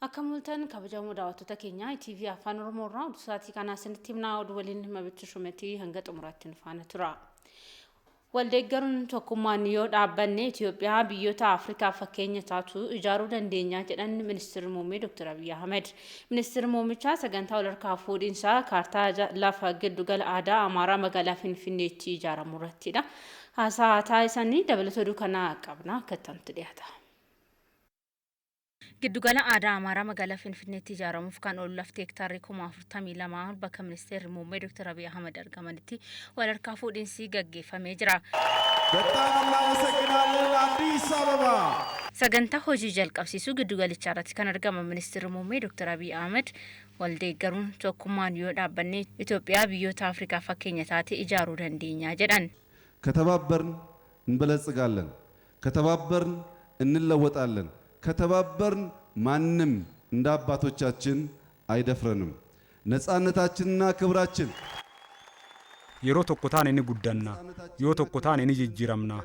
Akka mul'atan kabajamoo daawwattoota keenya TV Afaan Oromoo irraa oduu sa'aatii kanaa isinitti himnaa. Oduu waliin Mabitti Shumetii hanga xumuraatti nu faana tura. Waldeeggaruun tokkummaan yoo dhaabbanne Itoophiyaa biyyoota Afrikaa fakkeenya taatu ijaaruu dandeenya jedhan Ministeerri Muummee Dr. Abiy Ahmed. Ministeerri Muummichaa sagantaa walharkaa fuudhinsaa kaartaa lafa giddugala aadaa Amaaraa magaalaa Finfinneetti ijaaramu irrattidha. Haasaa taasisanii dabalata oduu kanaa qabna akka itti dhiyaata. Giddugala aadaa Amaaraa magaalaa Finfinneetti ijaaramuuf kan oolu lafti hektaarri 42,000 bakka Ministeerri Muummee Dr. Abiy Ahmed argamanitti walharkaa fuudhinsi gaggeeffamee jira. በጣም እናመሰግናለን። አዲስ አበባ። Sagantaa hojii jalqabsiisuu giddugalichaa irratti kan argaman Ministeerri Muummee Dr. Abiy Ahmed waldeeggaruun tokkummaan yoo dhaabbanne Itoophiyaa biyyoota Afrikaa fakkeenya taate ijaaruu dandeenya jedhan. ከተባበርን እንበለጽጋለን፣ ከተባበርን እንለወጣለን፣ ከተባበርን ማንም እንደ አባቶቻችን አይደፍረንም። ነፃነታችንና ክብራችን Yeroo tokko taane ni guddanna, yoo tokko taane ni jijjiiramna.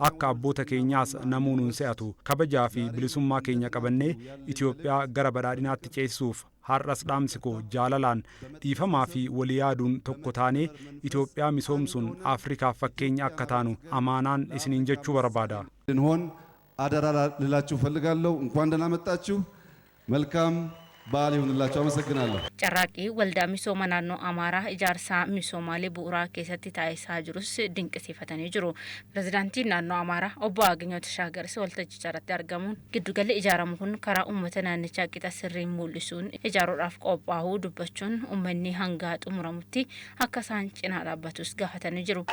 Akka abboota keenyaas namuu nuun se'atu. Kabajaa fi bilisummaa keenya qabannee Itoophiyaa gara badhaadhinaatti ceesisuuf har'as dhaamsi koo jaalalaan, dhiifamaa fi walii yaaduun tokko taanee Itoophiyaa misoomsuun Afrikaaf fakkeenya akka taanu amaanaan isiniin jechuu barbaada. እንሆን አደራ ልላችሁ እፈልጋለሁ። እንኳን ደህና መጣችሁ። መልካም በዓል ይሁንላችሁ። አመሰግናለሁ። Carraaqqii waldaa misooma naannoo Amaaraa ijaarsa misoomaalee bu'uuraa keessatti taasisaa jirus dinqisiifatanii jiru. Pirezidaantiin naannoo Amaaraa obbo Aginoo Tashaagaris waltajjicha irratti argamuun giddugalli ijaaramu kun karaa uummata naannichaa qixa sirriin mul'isuun ijaaruudhaaf qophaa'uu dubbachuun uummanni hanga xumuramutti akka isaan cinaa dhaabbatus gaafatanii jiru.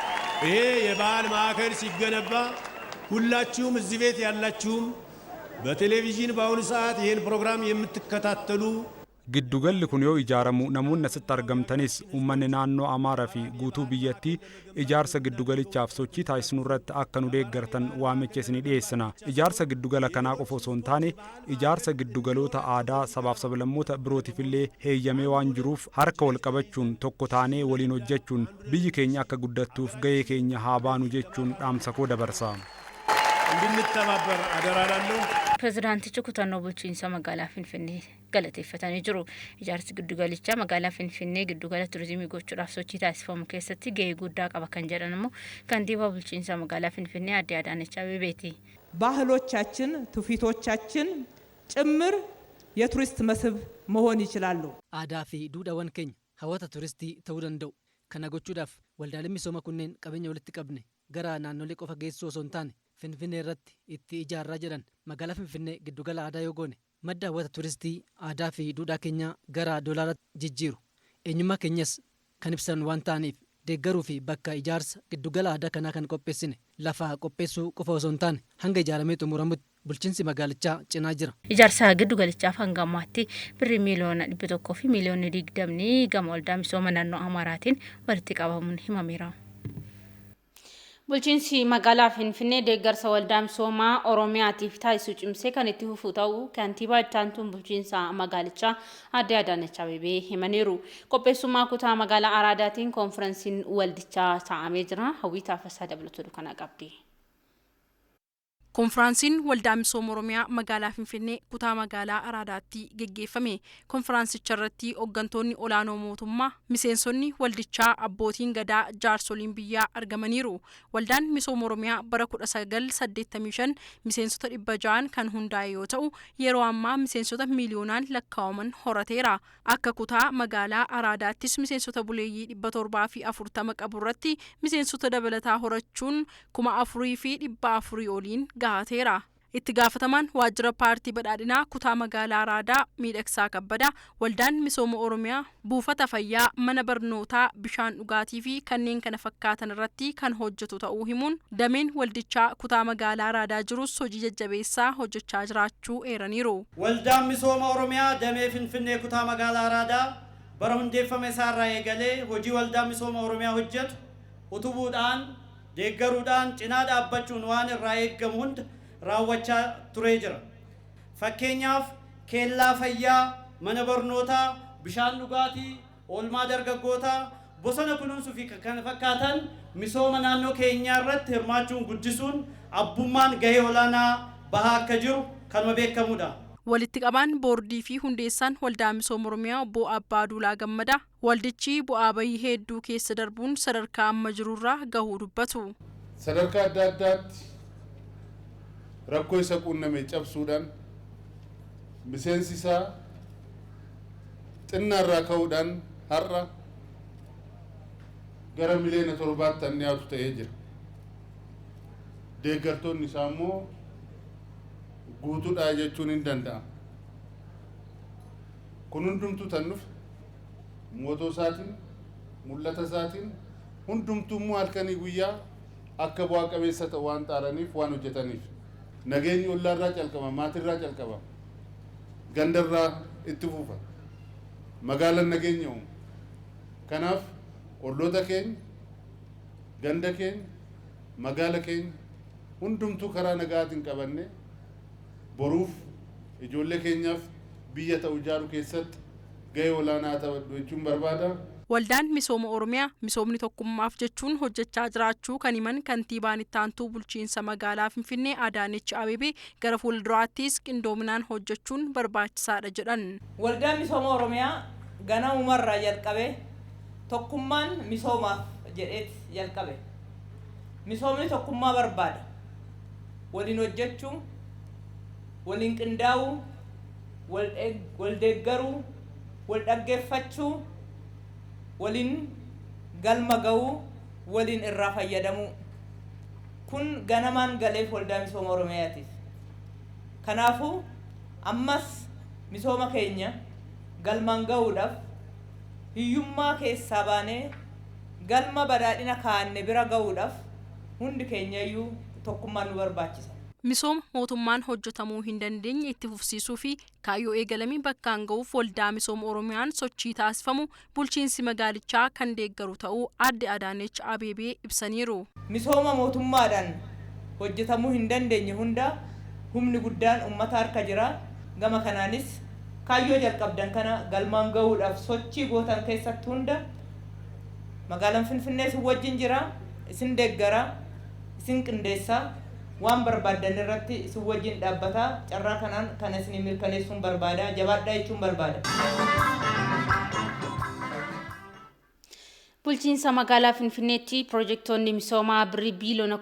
ይሄ የባህል ማዕከል ሲገነባ ሁላችሁም እዚህ ቤት ያላችሁም በቴሌቪዥን በአሁኑ ሰዓት ይህን ፕሮግራም የምትከታተሉ Giddugalli kun yoo ijaaramu namoonni asitti argamtanis, uummanni naannoo Amaaraa fi guutuu biyyattii ijaarsa giddugalichaaf sochii taasisnu irratti akka nu deeggartan waamicha isinii dhiyeessina. Ijaarsa giddugala kanaa qofa osoo hin taane ijaarsa giddugaloota aadaa sabaaf sablammoota birootiifillee heeyyamee waan jiruuf harka wal qabachuun tokko taanee waliin hojjechuun biyyi keenya akka guddattuuf gahee keenya haa baanu jechuun dhaamsa koo dabarsa. እንድንተባበር አደራ እላለሁ። Pirezidaantichi kutannoo bulchiinsa magaalaa Finfinnee galateeffatanii jiru. Ijaarsi giddugalichaa magaalaa Finfinnee giddugala turizimii gochuudhaaf sochii taasifamu keessatti gahee guddaa qaba kan jedhan immoo kantiibaa bulchiinsa magaalaa Finfinnee aadde Adaanech Abeebeeti. ባህሎቻችን፣ ትውፊቶቻችን ጭምር የቱሪስት መስህብ መሆን ይችላሉ። Aadaa fi duudhaawwan keenya hawwata turistii ta'uu danda'u. Kana gochuudhaaf waldaaleen misooma kunneen qabeenya walitti qabne gara naannolee qofa geessuu osoo hin taane Finfinnee irratti itti ijaarraa jedhan. Magaalaa Finfinnee giddugala aadaa yoo goone madda hawwata turistii aadaa fi duudhaa keenyaa gara doolaaratti jijjiiru, eenyummaa keenyas kan ibsan waan ta'aniif deeggaruu fi bakka ijaarsa giddugala aadaa kanaa kan qopheessine lafa qopheessuu qofa osoo hin taane hanga ijaaramee xumuramutti bulchiinsi magaalichaa cinaa jira. Ijaarsa giddugalichaaf hanga ammaatti birrii 120,000,000 gama waldaa misooma naannoo Amaaraatiin walitti qabamuun himameera. Bulchiinsi magaalaa Finfinnee deeggarsa waldaa misoomaa Oromiyaatiif taasisu cimsee kan itti fufu ta'uu kantiibaa itti aantuun bulchiinsa magaalichaa aadde Adaanech Abeebee himaniiru. Qopheessummaa kutaa magaalaa Araadaatiin koonfiransiin waldichaa taa'amee jira. Hawwii Taafasaa dabalatu kana qabdi. Konfiraansiin Waldaa Misooma Oromiyaa magaalaa Finfinnee kutaa magaalaa Araadaatti geggeeffame. Konfiraansicha irratti hooggantoonni olaanoo mootummaa, miseensonni waldichaa, abbootiin gadaa, jaarsoliin biyyaa argamaniiru. Waldaan Misooma Oromiyaa bara 1985 miseensota 600n kan hundaa'e yoo ta'u, yeroo ammaa miseensota miiliyoonaan lakkaa'aman horateera. Akka kutaa magaalaa Araadaattis miseensota buleeyyii 740 qabu irratti miseensota dabalataa horachuun 4,400 oliin gahateera. Itti gaafatamaan waajjira paartii badhaadhinaa kutaa magaalaa Araadaa Miidhagsaa Kabbadaa waldaan misooma Oromiyaa buufata fayyaa, mana barnootaa, bishaan dhugaatii fi kanneen kana fakkaatan irratti kan hojjetu ta'uu himuun dameen waldichaa kutaa magaalaa Araadaa jirus hojii jajjabeessaa hojjechaa jiraachuu eeraniiru. Waldaan misooma Oromiyaa damee Finfinnee kutaa magaalaa Araadaa bara hundeeffama isaarraa eegalee hojii waldaa misooma Oromiyaa hojjetu utubuudhaan, deeggaruudhaan, cinaa dhaabbachuun waan irraa eeggamu hunda raawwachaa turee jira. Fakkeenyaaf keellaa fayyaa, mana barnootaa, bishaan dhugaatii, oolmaa dargaggootaa, bosona kunuunsuu fi kan kana fakkaatan misooma naannoo keenyaa irratti hirmaachuun guddisuun abbummaan gahee olaanaa bahaa akka jiru kanuma beekamudha. Walitti qabaan boordii fi hundeessaan Waldaa Misooma Oromiyaa Obbo Abbaa Duulaa Gammadaa waldichi bu'aa bayii hedduu keessa darbuun sadarkaa amma jirurraa gahuu dubbatu. Sadarkaa adda addaatti rakkoo isa quunname cabsuudhaan, miseensi isaa xinnaarraa ka'uudhaan har'a gara 7 miliyoona kan dhiyaatu ta'ee jira. Deeggartoonni isaa immoo guutuudha jechuun hin danda'amu. Kun hundumtuu tan dhufe mootoo isaatiin, mul'ata isaatiin, hundumtuu immoo halkanii guyyaa akka bu'aa qabeessa ta'u waan xaaraniif, waan hojjetaniif. Nageenyi ollaarraa calqaba, maatirraa calqaba, gandarraa itti fufa. Magaalaan nageenya uuma. Kanaaf olloota keenya, ganda keenya, magaala keenya hundumtuu karaa nagaatiin qabanne boruuf ijoollee keenyaaf biyya ta'u ijaaruu keessatti gahee olaanaa taphadhu jechuun barbaada. Waldaan Misooma Oromiyaa misoomni tokkummaaf jechuun hojjechaa jiraachuu kan himan kantiibaan itti aantuu bulchiinsa magaalaa Finfinnee Adaanech Abeebee, gara fuulduraattis qindoominaan hojjechuun barbaachisaadha jedhan. Waldaan Misooma Oromiyaa ganamumarraa jalqabee tokkummaan misoomaaf jedheet jalqabe. Misoomni tokkummaa barbaada. Waliin hojjechuu, waliin qindaa'uu, wal deeggaruu, wal dhaggeeffachuu, waliin galma ga'uu, waliin irraa fayyadamuu. Kun ganamaan galeef Waldaa Misooma Oromiyaatiif. Kanaafuu ammas misooma keenya galmaan ga'uudhaaf, hiyyummaa keessaa baanee galma badhaadhina kaa'anne bira ga'uudhaaf, hundi keenyayyuu tokkummaan nu barbaachisa. Misooma mootummaan hojjetamuu hin dandeenye itti fufsiisuu fi kaayyoo eegalamii bakkaan ga'uuf Waldaa Misooma Oromiyaan sochii taasifamu bulchiinsi magaalichaa kan deeggaru ta'uu Aadde Adaanech Abeebee ibsaniiru. Misooma mootummaadhaan hojjetamuu hin dandeenye hunda humni guddaan uummata harka jira. Gama kanaanis kaayyoo jalqabdan kana galmaan ga'uudhaaf sochii gootan keessatti hunda magaalaan Finfinnee isin wajjin jira, isin deeggara, isin qindeessa, waan barbaaddan irratti isin wajjin dhaabbataa. Carraa kanaan kana isin mirkaneessuun barbaada, jabaadhaa jechuun barbaada. Bulchiinsa magaalaa Finfinneetti piroojeektoonni misoomaa birrii 13 biliyoona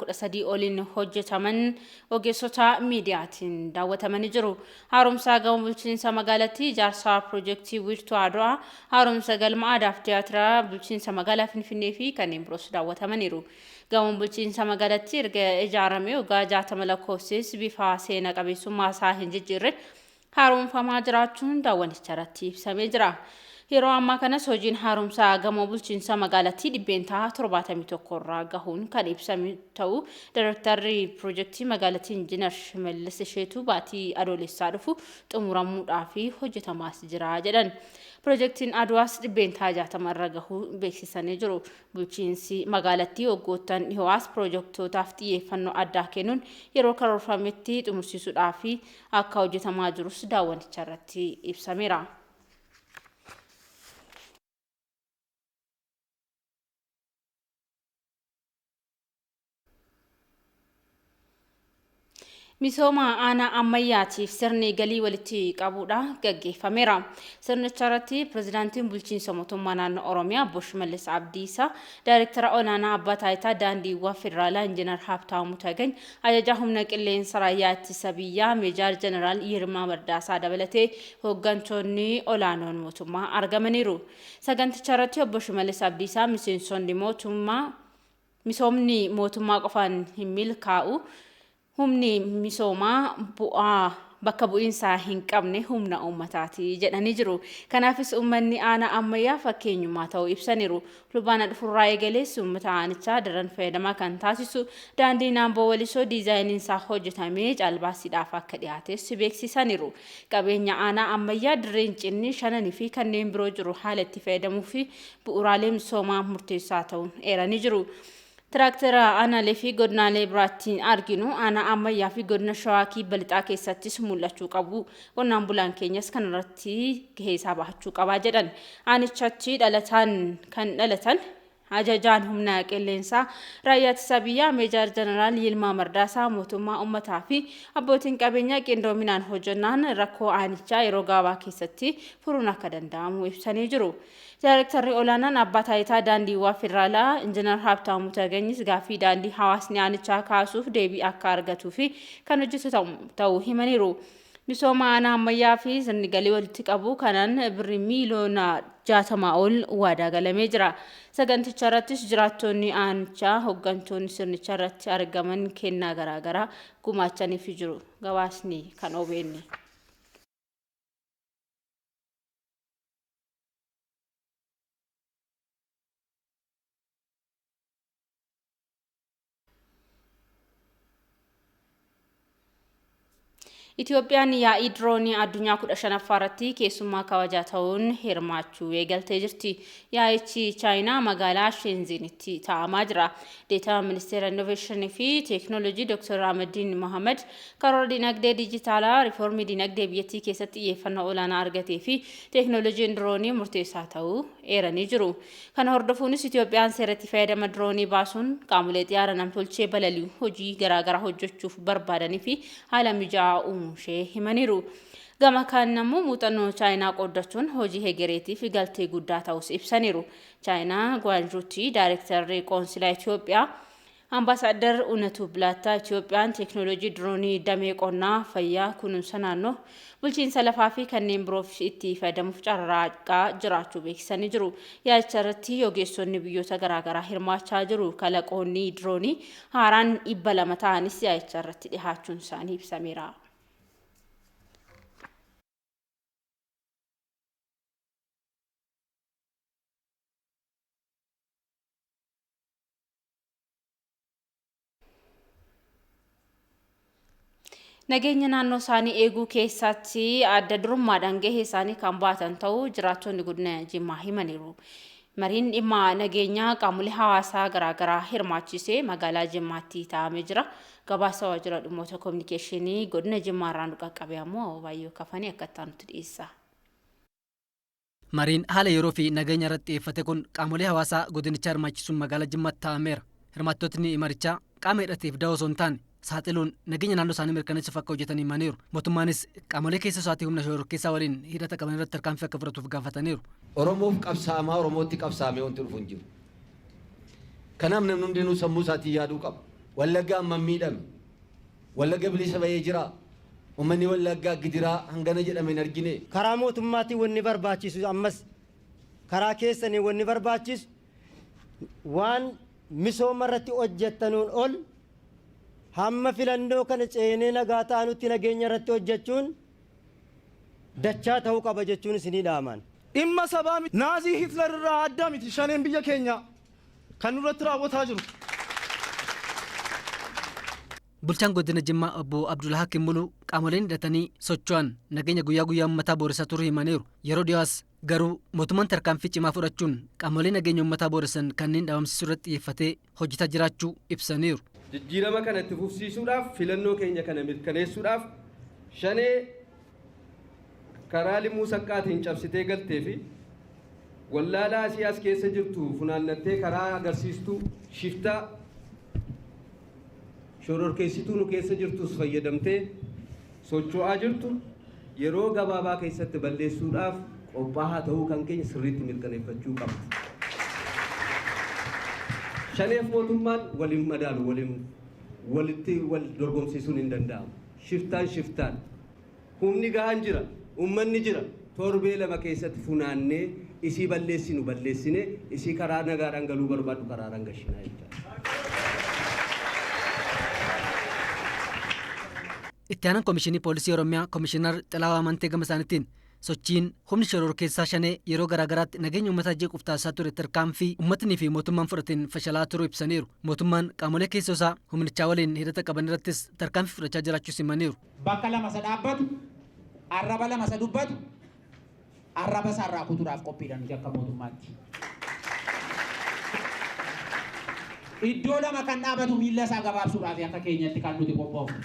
oliin hojjetaman ogeessota miidiyaatiin daawwatamanii jiru. Haaromsa gama bulchiinsa magaalatti, ijaarsa piroojeektii wiirtuu Adwaa, haaromsa galma aadaa fi tiyaatiraa bulchiinsa magaalaa Finfinnee fi kanneen biroos daawwatamaniiru. Gamoon bulchiinsa magaalatti erga ijaaramee waggaa 60 lakkoofsis bifa seena qabeessummaa isaa hin jijjiirre haaromfamaa jiraachuun daawwannicha irratti ibsamee jira. Yeroo ammaa kanas hojiin haaromsaa gamoo bulchiinsa magaalattii 71% irraa gahuun kan ibsame ta'uu Daayrektarri piroojeektii magaalattii Injiinar Shimallis Isheetuu baatii Adoolessaa dhufu xumuramuudhaaf hojjetamaas jira jedhan. Piroojeektiin Adwaas 60% irra gahuu beeksisanii jiru. Bulchiinsi magaalattii waggoottan dhihoos piroojeektootaaf xiyyeeffannoo addaa kennuun yeroo karoorfametti xumursiisuudhaaf akka hojjetamaa jirus daawwannicha irratti ibsameera. Misooma aanaa ammayyaatiif sirni galii walitti qabuudha gaggeeffameera. Sirnicha irratti pirezidaantiin bulchiinsa mootummaa naannoo Oromiyaa Obbo Shimallis Abdiisaa, Daayirektara olaanaa Abbaa Taayitaa Daandiiwwan Federaalaa Injiinar Habtaamuu Tagany, ajajaa humna qilleensa raayyaa ittisa biyyaa Meejar Jeneraal Yilmaa Mardaasaa dabalatee hooggantoonni olaanoon mootummaa argamaniiru. Saganticha irratti Obbo Shimallis Abdiisaa miseensonni mootummaa misoomni mootummaa qofaan hin milkaa'u, humni misoomaa bu'aa bakka bu'iinsaa hin qabne humna uummataati jedhanii jiru. Kanaafis uummanni aanaa ammayyaa fakkeenyummaa ta'uu ibsaniiru. Fulbaana dhufurraa eegalees uummata aanichaa daran fayyadamaa kan taasisu daandiin Amboo Walisoo diizaayiniin isaa hojjetamee caalbaasiidhaaf akka dhiyaates beeksisaniiru. Qabeenya aanaa ammayyaa dirreen cinni shananii fi kanneen biroo jiru haala itti fayyadamuu fi bu'uuraalee misoomaa murteessaa ta'uun eeranii jiru. Tiraaktera aanaalee fi godinaalee biraatti arginu aanaa ammayyaa fi godina Shawaa Kibba Lixaa keessattis mul'achuu qabu. Qonnaan bulaan keenyas kanarratti gahee isaa bahachuu qabaa jedhan. Aanichatti dhalataan kan dhalatan Ajajaan humna qilleensaa raayyaa ittisa biyyaa Meejar Jeneraal Yilmaa Mardaasaa mootummaa uummataa fi abbootiin qabeenyaa qindoominaan hojjannaan rakkoo aanichaa yeroo gabaabaa keessatti furuun akka danda'amu ibsanii jiru. Daayirektarri olaanaan abbaa taayitaa daandiiwwan federaalaa Injiinar Habtaamuu Taganyis gaaffii daandii hawaasni aanichaa kaasuuf deebii akka argatuu fi kan hojjetu ta'uu himaniiru. Misooma aanaa ammayyaa fi sirni galii walitti qabu kanaan birrii miiliyoona 60 ol waadaa galamee jira. Saganticha irrattis jiraattonni aanichaa hooggantoonni sirnicha irratti argaman kennaa garaagaraa gumaachaniif jiru. Gabaasni kan OBN. Itoophiyaan yaa'ii diroonii addunyaa 15ffaa irratti keessummaa kabajaa ta'uun hirmaachuu eegaltee jirti. Yaa'ichi Chaayinaa magaalaa Sheenzinitti taa'amaa jira. Deetaa ministeera Innoveeshinii fi Teekinooloojii Dr. Ahmadiin Mohamed karoora dinagdee dijitaalaa riiformii dinagdee biyyattii keessatti xiyyeeffannoo olaanaa argatee fi teekinooloojiin diroonii murteessaa ta'uu eeranii jiru. Kana hordofuunis Itoophiyaan seeratti fayyadama diroonii baasuun qaamolee xiyyaara namtolchee balali'u hojii garaagaraa hojjechuuf barbaadanii fi haala mijaa'aa uumuu ishee himaniiru. Gama kaan immoo muuxannoo Chaayinaa qooddachuun hojii hegereetiif galtee guddaa ta'us ibsaniiru. Chaayinaa Gwaanjuutti daayirektarri qoonsilaa Itoophiyaa Ambaasaadar Unatuu Bilaataa Itoophiyaan teekinooloojii diroonii damee qonnaa, fayyaa, kunuunsa naannoo, bulchiinsa lafaa fi kanneen biroof itti fayyadamuuf carraaqaa jiraachuu beeksisanii jiru. Yaa'icha irratti ogeessonni biyyoota garaagaraa hirmaachaa jiru. Kalaqoonni diroonii haaraan 200 ta'anis yaa'icha irratti dhihaachuun isaanii ibsameera. Nageenya naannoo isaanii eeguu keessatti adda durummaadhaan gahee isaanii kan baatan ta'uu jiraattonni godina Jimmaa himaniiru. Mariin dhimma nageenyaa qaamolee hawaasaa garaagaraa hirmaachisee magaalaa Jimmaatti taa'amee jira. Gabaasa waajjira dhimmoota koominikeeshinii godina Jimmaa irraa nu qaqqabe ammoo baay'ee kafanii akka itti aanutti dhiyeessa. Mariin haala yeroo fi nageenya irratti xiyyeeffate kun qaamolee hawaasaa godinichaa hirmaachisuun magaalaa Jimmaatti taa'ameera. Hirmaattotni marichaa qaama hidhateef da'oo osoo hin taane saaxiluun nageenya naannoo isaanii mirkaneessuuf akka hojjetan himaniiru. Mootummaanis qaamolee keessa isaatii humna shororkeessaa waliin hidhata qaban irratti tarkaanfii akka fudhatuuf gaafataniiru. Oromoof qabsaa'amaa Oromootti qabsaa'amee wanti dhufu hin jiru. Kanaaf namni hundinuu sammuu isaatiin yaaduu qaba. Wallaggaa amma miidhame. Wallagga bilisa ba'ee jira. Uummanni Wallaggaa gidiraa hangana jedhame hin argine. Karaa mootummaatiin wanni barbaachisu ammas karaa keessanii wanni barbaachisu waan misooma irratti hojjettanuun ol hamma filannoo kana ceenee nagaa ta'anutti nageenya irratti hojjechuun dachaa ta'uu qaba jechuun isinii dhaaman. Dhimma sabaa naazii Hitler irraa addaa miti shaneen biyya keenya kan nurratti raawwataa jiru. Bulchaan godina Jimmaa obbo Abdulhaa Kimmuluu qaamoleen hidhatanii socho'an nageenya guyyaa guyyaa uummataa boorisaa turuu himaniiru. Yeroo dhiyoos garuu mootummaan tarkaanfii cimaa fudhachuun qaamolee nageenya uummataa boorisan kanneen dhabamsiisuu irratti xiyyeeffatee hojjetaa jiraachuu ibsaniiru. Jijjiirama kana itti fufsiisuudhaaf filannoo keenya kana mirkaneessuudhaaf shanee karaa limuu saqqaatiin cabsitee galtee fi wallaalaa siyaas keessa jirtu funaannattee karaa agarsiistuu shiftaa shororkeessituu nu keessa jirtus fayyadamtee socho'aa jirtu yeroo gabaabaa keessatti balleessuudhaaf qophaa'aa ta'uu kan keenya sirriitti mirkaneeffachuu qabdu. Shaneef mootummaan waliin madaalu waliin walitti wal dorgomsiisuun hin danda'amu. Shiftaan shiftaan humni gahaan jira, uummanni jira. Torbee lama keessatti funaannee isii balleessinu balleessine isii karaa nagaadhaan galuu barbaadu karaadhaan gashinaa jechuudha. Itti aanaan Komishinii Poolisii Oromiyaa Komishinar Xilaawaa Amantee gama isaaniitiin sochiin humni shororkeessaa shanee yeroo garaagaraatti nageenya uummataa jeequuf taasisaa ture tarkaanfii uummatnii fi mootummaan fudhateen fashalaa turuu ibsaniiru. Mootummaan qaamolee keessoo isaa humnichaa waliin hidhata qaban irrattis tarkaanfii fudhachaa jiraachuus himaniiru. Bakka lama isa dhaabbatu, arraba lama isa dubbatu, arraba isaarraa kutuudhaaf qophiidha nuti akka mootummaatti. Iddoo lama kan dhaabatu miilla isaa gabaabsuudhaaf akka keenyatti kan nuti qophoofnu.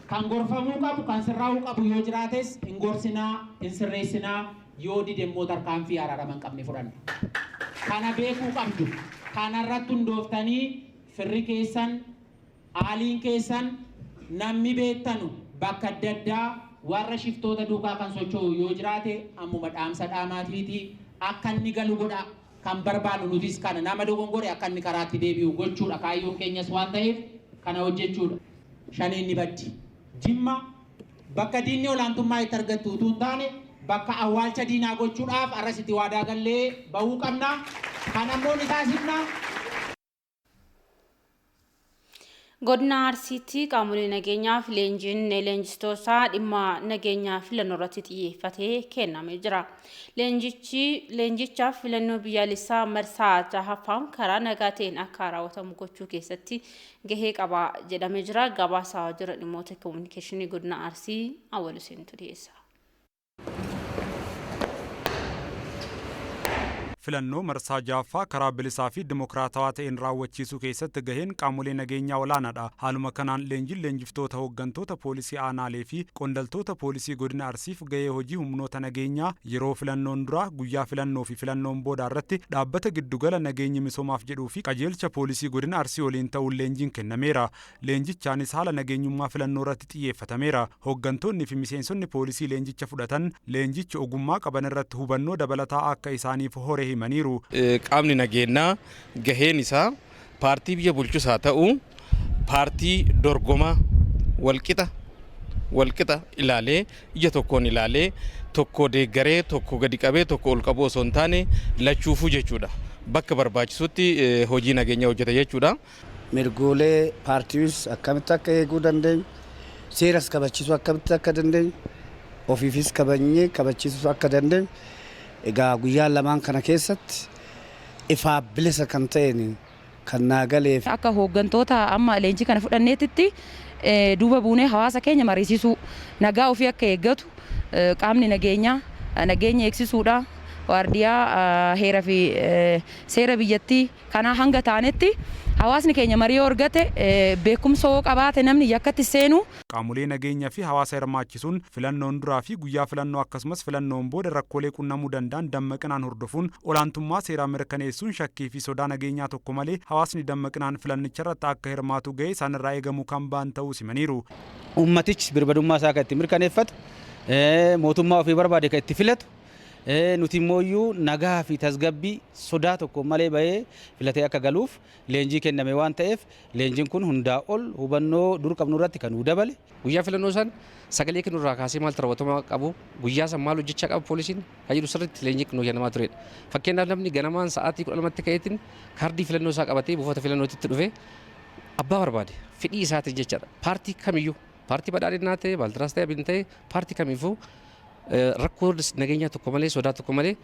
Kan gorfamuu qabu, kan sirraa'uu qabu yoo jiraates hin gorsinaa, hin sirreessinaa. Yoo dide immoo tarkaanfii araarama hin qabne fudhanna. Kana beekuu qabdu. Kanarratti hundooftanii firri keessan, aaliin keessan, namni beektanu bakka adda addaa warra shiftoota duukaa kan socho'u yoo jiraate ammuma dhaamsa dhaamaatiiti akka inni galu godha. Kan barbaannu nutis kana nama dogongore akka inni karaatti deebi'u gochuudha. Kaayyoon keenyas waan ta'eef kana hojjechuudha. Shaniin ni baddi. Jimma bakka diinni olaantummaa itti argattu utuu hin taane bakka awwaalcha diinaa gochuudhaaf arras itti waadaa gallee bahuu qabna. Kana immoo ni taasifna. Godina Arsiitti qaamolee nageenyaaf leenjiin leenjistootaa dhimma nageenyaa filannoo irratti xiyyeeffatee kennamee jira. Leenjichaaf filannoo biyyaalessaa marsaa jahaffaan karaa nagaa ta'een akka raawwatamu gochuu keessatti gahee qaba jedhamee jira. Gabaasaa waajjira dhimmoota kominikeeshinii godina Arsii Awwal Huseentu dhiyeessa. Filannoo marsaa ja'affaa karaa bilisaa fi dimokiraatawaa ta'een raawwachiisuu keessatti gaheen qaamolee nageenyaa olaanaadha. Haaluma kanaan leenjiin leenjiftoota hooggantoota poolisii aanaalee fi qondaaltota poolisii godina Arsiif gahee hojii humnoota nageenyaa yeroo filannoon duraa, guyyaa filannoo fi filannoon boodaa irratti dhaabbata giddugala nageenyi misoomaaf jedhuu fi qajeelcha poolisii godina Arsii waliin ta'uun leenjiin kennameera. Leenjichaanis haala nageenyummaa filannoo irratti xiyyeeffatameera. Hooggantoonni fi miseensonni poolisii leenjicha fudhatan leenjichi ogummaa qaban irratti hubannoo dabalataa akka isaaniif hore himaniiru. Qaamni nageenyaa gaheen isaa paartii biyya bulchus haa ta'u paartii dorgomaa walqixa ilaalee, ija tokkoon ilaalee, tokko deeggaree tokko gadi qabee tokko ol qabuu osoo hin taane lachuufuu jechuudha. Bakka barbaachisutti hojii nageenyaa hojjeta jechuudha. Mirgoolee paartiis akkamitti akka eeguu dandeenyu, seeras kabachiisuu akkamitti akka dandeenyu, ofiifis kabajnee kabachiisuu akka dandeenyu, egaa guyyaa lamaan kana keessatti ifaa bilisa kan ta'een kan naa galeef. Akka hooggantoota amma leenjii kana fudhanneetitti duuba buunee hawaasa keenya mariisisuu, nagaa ofii akka eeggatu, qaamni nageenyaa nageenya eegsisuudha, waardiyaa heera fi seera biyyattii kanaa hanga taanetti hawaasni keenya marii yoo argate, beekumsa yoo qabaate, namni yakkatti seenu. Qaamolee nageenyaa fi hawaasa hirmaachisuun filannoon duraa fi guyyaa filannoo akkasumas filannoon booda rakkoolee qunnamuu danda'an dammaqinaan hordofuun olaantummaa seeraa mirkaneessuun shakkii fi sodaa nageenyaa tokko malee hawaasni dammaqinaan filannicha irratti akka hirmaatu gahee isaanirraa eegamu kan ba'an ta'uu simaniiru. Uummatichi birmadummaa isaa kan itti mirkaneeffatu, mootummaa ofii barbaade kan itti filatu, nuti immoo nagaa fi tasgabbii sodaa tokko malee bahee filatee akka galuuf leenjii kenname waan ta'eef, leenjiin kun hundaa ol hubannoo dur qabnu irratti kan nu dabale. Guyyaa filannoo san sagalee kennu irraa kaasee maaltu raawwatamuu qabu, guyyaa san maal hojjechaa qaba poolisiin kan jedhu sirriitti leenjii nu kennamaa turedha. Fakkeenyaaf, namni ganamaan sa'aatii 12tti ka'eetiin kaardii filannoo isaa qabatee buufata filannootti dhufee abbaa barbaade fedhii isaatiin jechaadha. Paartii kamiyyuu, paartii badhaadhinaa ta'e, Baaldaraas ta'e, Abin ta'e, paartii kamiifuu rakkoo nageenyaa tokko malee, sodaa tokko malee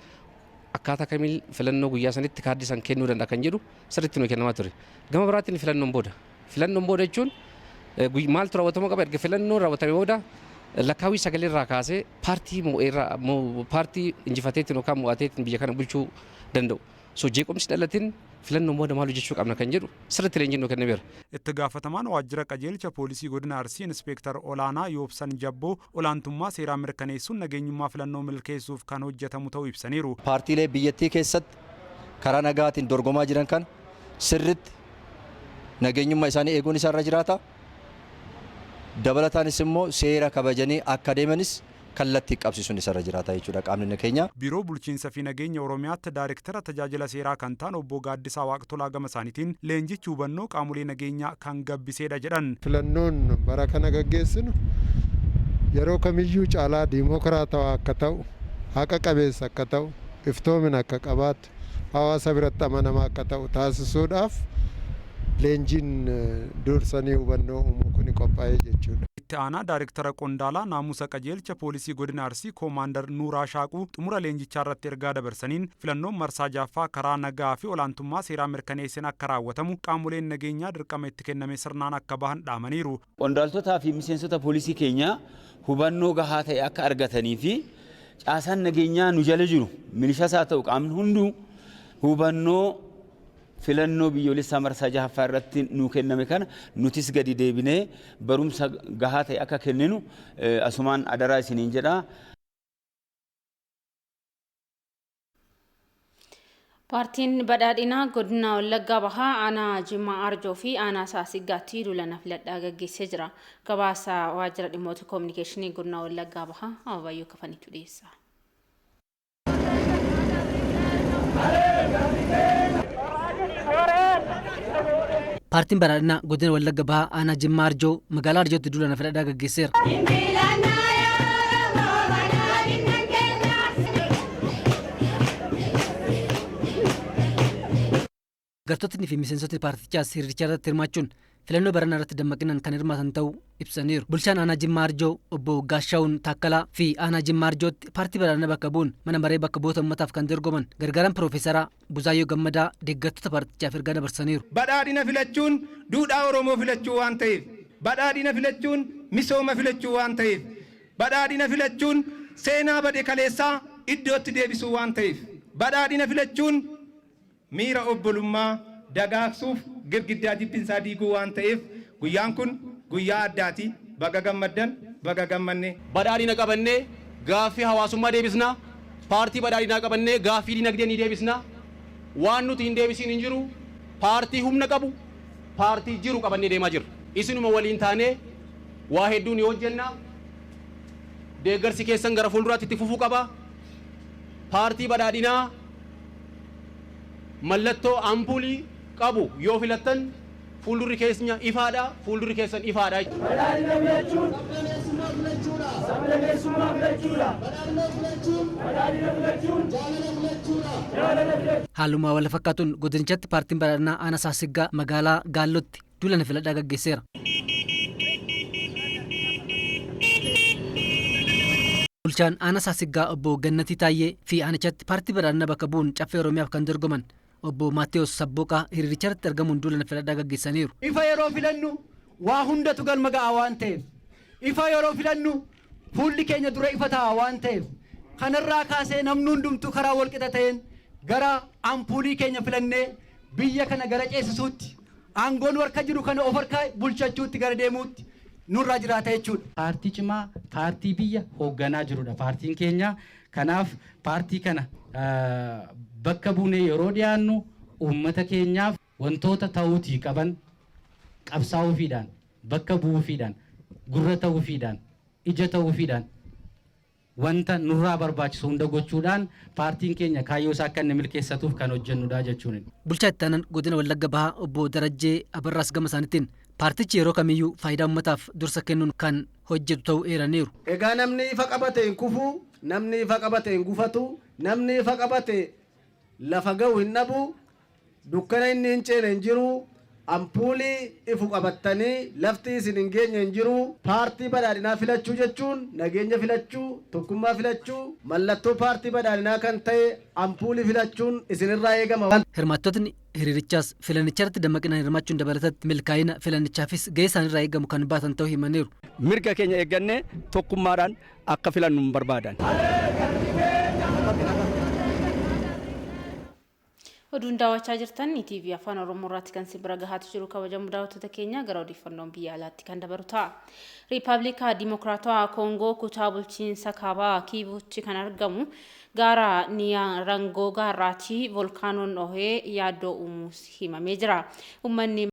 akkaataa kamiin filannoo guyyaa sanitti kaardii san kennuu danda'a kan jedhu sirriitti nu kennamaa ture. Gama biraatiin filannoon booda. Filannoon booda jechuun maaltu raawwatamuu qaba? Erga filannoon raawwatame booda lakkaawwii sagalee irraa kaasee paartii moo'eerraa paartii injifateetiin yookaan mo'ateetiin biyya kana bulchuu danda'u. So jeequmsi dhalatin filannoon booda maal hojjechuu qabna kan jedhu sirriitti leenjiin nu kennameera. Itti gaafatamaan waajjira qajeelcha poolisii godina Arsii Inspeektar Olaanaa Yoobsan Jabboo olaantummaa seeraa mirkaneessuun nageenyummaa filannoo milkeessuuf kan hojjetamu ta'uu ibsaniiru. Paartiilee biyyattii keessatti karaa nagaatiin dorgomaa jiran kana sirritti nageenyummaa isaanii eeguun isaarra jiraata. Dabalataanis immoo seera kabajanii akka deemanis kallattii qabsiisuun isarra jiraata jechuudha qaamni keenya. Biiroo Bulchiinsa fi Nageenya Oromiyaatti Daayirektara Tajaajila Seeraa kan ta'an Obbo Gaaddisaa Waaqtolaa gama isaaniitiin leenjichi hubannoo qaamolee nageenyaa kan gabbiseedha jedhan. Filannoon bara kana gaggeessinu yeroo kamiyyuu caalaa diimokiraatawaa akka ta'u, haqa qabeessa akka ta'u, iftoomina akka qabaatu, hawaasa biratti amanamaa akka ta'u taasisuudhaaf leenjiin dursanii hubannoo uumuu kun qophaa'ee jechuudha. Itti aanaa Daayirektara Qondaalaa Naamusa Qajeelcha Poolisii Godina Arsii Koomaandar Nuuraa Shaaquu xumura leenjichaa irratti ergaa dabarsaniin filannoon marsaa jaaffaa karaa nagaa fi olaantummaa seeraa mirkaneesseen akka raawwatamu qaamoleen nageenyaa dirqama itti kenname sirnaan akka bahan dhaamaniiru. Qondaaltotaa fi miseensota poolisii keenyaa hubannoo gahaa ta'e akka argatanii fi caasaan nageenyaa nu jala jiru, milishaas haa ta'u qaamni hunduu, hubannoo filannoo biyyoolessaa marsaa jahaffaa irratti nu kenname kana nutis gadi deebinee barumsa gahaa ta'e akka kenninu asumaan adaraa isiniin jedha. Paartiin badhaadhinaa godina Wallaggaa Bahaa aanaa Jimmaa Arjoo fi aanaa Saasiggaatti duula na filadhaa gaggeessee jira. Gabaasa waajjira dhimmoota koominikeeshinii godina Wallaggaa Bahaa Ababayyoo Kafaniitu dhiyeessa. Paartiin badhaadhinaa godina Wallagga Bahaa aanaa Jimmaa Arjoo magaalaa Arjootti duula na filadhaa gaggeesseera. Deeggartootni fi miseensotni paartichaas hiriiricha irratti hirmaachuun filannoo baranaa irratti dammaqinaan kan hirmaatan ta'uu ibsaniiru. Bulchaan aanaa Jimmaa Arjoo obbo Gaashaawun Taakkalaa fi aanaa Jimmaa Arjootti paartii badhaadhinaa bakka bu'uun mana maree bakka bu'oota uummataaf kan dorgoman gargaaraan Piroofeesaraa Buzaayyoo Gammadaa deeggartoota paartichaaf ergaa dabarsaniiru. Badhaadhina filachuun duudhaa Oromoo filachuu waan ta'eef, badhaadhina filachuun misooma filachuu waan ta'eef, badhaadhina filachuun seenaa bade kaleessaa iddootti deebisuu waan ta'eef, badhaadhina filachuun miira obbolummaa dagaagsuuf girgiddaa jibbinsaa diiguu waan ta'eef guyyaan kun guyyaa addaati. Baga gammaddan, baga gammanne. Badhaadhina qabannee gaaffii hawaasummaa deebisna. Paartii badhaadhinaa qabannee gaaffii dinagdee ni deebisna. Waan nuti hin deebisiin hin jiru. Paartii humna qabu, paartii jiru qabannee deemaa jirra. Isinuma waliin taanee waa hedduu ni hojjenna. Deeggarsi keessan gara fuulduraatti itti fufuu qaba. Paartii badhaadhinaa mallattoo ampuulii qabu yoo filattan fuuldurri keenya ifaadha, fuuldurri keessan ifaadha. Badhaadhina filachuun sabdaneessummaa filachuudha. Sabdaneessummaa filachuudha. Badhaadhina filachuun badhaadhina filachuun jaalala filachuudha. Jaalala filachuudha. Haaluma wal fakkaatuun godinichatti paartiin badhaadhinaa aanaa Saasiggaa magaalaa Gaallotti duula na filadhaa gaggeesseera. Bulchaan aanaa Saasiggaa obbo Gannatii Taayyee fi aanichatti paartii badhaadhinaa bakka bu'uun caffee Oromiyaaf kan dorgoman obbo Maatewos Sabbooqaa hiriiricha irratti argamuun duula na filadhaa gaggeessaniiru. Ifa yeroo filannu waa hundatu galma ga'a waan ta'eef, ifa yeroo filannu fuulli keenya dura ifa ta'a waan ta'eef, kanarraa kaasee namni hundumtuu karaa walqixa ta'een gara ampuulii keenya filannee biyya kana gara ceesisuutti, aangoo nu harka jiru kana of harka bulchachuutti gara deemuutti nurraa jiraata jechuudha. Paartii cimaa, paartii biyya hoogganaa jirudha paartiin keenya. Kanaaf paartii kana bakka buunee yeroo dhiyaannu uummata keenyaaf wantoota ta'uutii qaban qabsaa'uufiidhaan, bakka bu'uufiidhaan, gurra ta'uufiidhaan, ija ta'uufiidhaan wanta nurraa barbaachisu hunda gochuudhaan paartiin keenya kaayyoo isaa akka inni milkeessatuuf kan hojjennudha jechuun. Bulchaa itti aanaan godina Wallagga Bahaa obbo Darajjee Abarraas gama isaaniitiin paartichi yeroo kamiyyuu faayidaa uummataaf dursa kennuun kan hojjetu ta'uu eeraniiru. Egaa namni ifa qabate hin kufu, namni ifa qabate hin gufatu, namni ifa qabate lafa ga'u hin dhabu, dukkana inni hin ceene hin jiru, ampuulii ifu qabattanii lafti isin hin geenye hin jiru. Paartii badhaadhinaa filachuu jechuun nageenya filachuu, tokkummaa filachuu, mallattoo paartii badhaadhinaa kan ta'e ampuulii filachuun isinirraa eegama. Hirmaattotni hiriirichaas filannicharratti dammaqinaan hirmaachuun dabalatatti milkaa'ina filannichaafis gahee isaanirraa eegamu kan baatan ta'uu himaniiru. Mirga keenya eeggannee tokkummaadhaan akka filannu hin barbaadan. Oduun daawwachaa jirtan ETV Afaan Oromoo irraatti kan isin bira gahaatu jiru kabajamoo daawwattoota keenya gara odeeffannoon biyya alaatti kan dabaru ta'a. Riippaabilika Dimokiraatawaa Koongoo kutaa bulchiinsa kaabaa Kiivuutti kan argamu gaara Niyaarangoogaa irraatti volkaanoon dhohee yaaddoo uumuus himamee jira. Uummanni